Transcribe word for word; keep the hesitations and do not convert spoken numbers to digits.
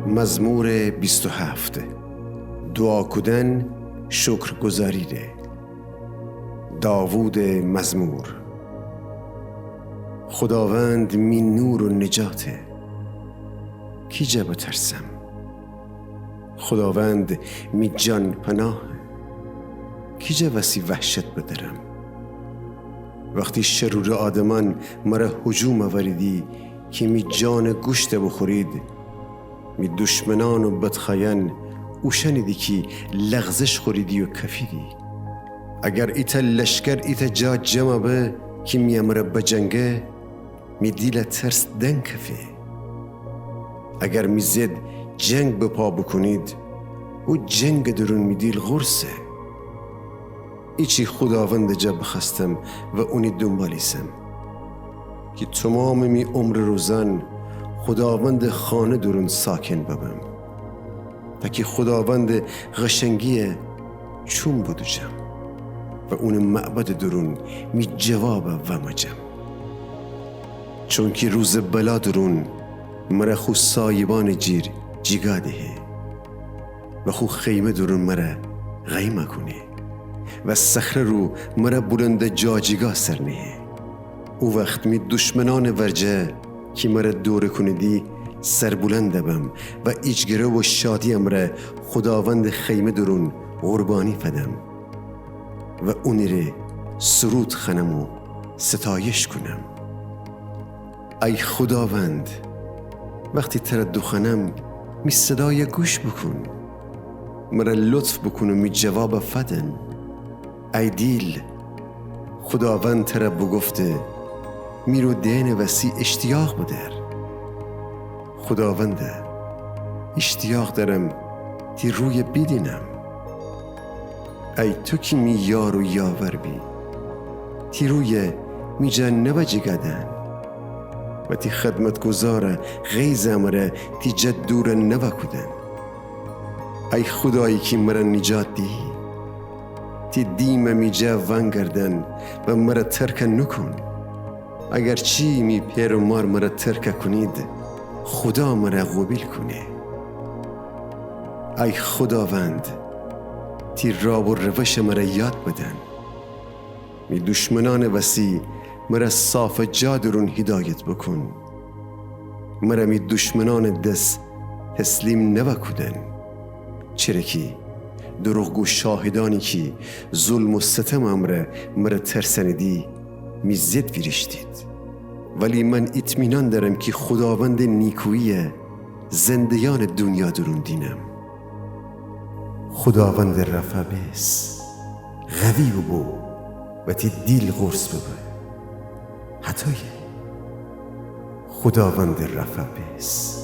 مزمور بیست و هفت. دوعا کودن شکرگزاری ره. داوودٚ مزمور. خوداوند می نور و نجاته، کی جا بترسم؟ خوداوند می جان‌پناهه، کی جا وسی وحشت بدأرم؟ وختی شرورٚ آدمأن مرَ هجوم اوریدی کی می جانٚ گوشتَ بوخورید، می دشمنأن و بدخوأیأن اوشأنیدی کی لغزش خوریدی و کفیدی. اگر ایتأ لشکر ایتأ جا جمع به کی می امرأ بجنگه، می دیلَ ترس دنکفه. اگر می ضد جنگ بپا بوکونید، او جنگٚ دورون می دیل قورسه. ایچی خوداوندٚ جا بخوأستم و اونی دونبال ایسم، کی تومامٚ می عمرٚ روزأن خوداوندٚ خانه دورون ساکن ببم، تا کی خوداوندٚ قشنگیَ چوم بدوجم و اونٚ معبدٚ دورون می جوابَ ومجم. چونکی روزٚ بلا دورون مرَ خو سایبانٚ جیر جیگا دهه و خو خیمه دورون مرَ قایم کونه و صخره رو مرَ بلندٚ جاجیگا سر نهه. او وخت می دشمنأنٚ ورجه کی مرَ دوره کونیدی سربلند بم و ایجگره و شادی امرأ خوداوندٚ خیمه دورون قربانی فدم و اونی ره سرود خوأنم و ستایش کونم. ای خوداوند، وختی ترَ دوخوأنم، می صدایَ گوش بوکون. مرَ لطف بوکون و می جوابَ فدن. ای دیل، خوداوند ترَ بوگفته، می رو دئنٚ وسی اشتیاق بدأر. خوداوندا، اشتیاق دأرم تی رویَ بیدینم. ای تو کی می یار و یاور بی، تی رویَ می جا نوا جیگا دن و تی خدمتگذارٚ غیظٚ امرأ تی جا دور نوا کودن. ای خودایی کی مرَ نجات دیهی، تی دیمَ می جا ونگردن و مرَ ترکَ نوکون. اگرچی می پئر و مار مرَ ترکَ کونید، خودا مرَ قوبیل کونه. ای خوداوند، تی راه و روشَ مرَ یاد بدن. می دشمنأنٚ وسی مرَ صافٚ جا دورون هیدایت بوکون. مرَ می دشمنأنٚ دس تسلیم نوا کودن. چره کی دروغگو شاهدأنی کی ظلم و ستمٚ امرأ مرَ ترسأنیدی، می ضد ویریشتید. ولی من ایطمینان دأرم کی خوداوندٚ نیکویی‌یَ زنده‌یأنٚ دونیا دورون دینم. خوداوندٚ رفا بیس، قوی بوبو و تی دیل قرص ببه. هتویه. خوداوندٚ رفا بیس.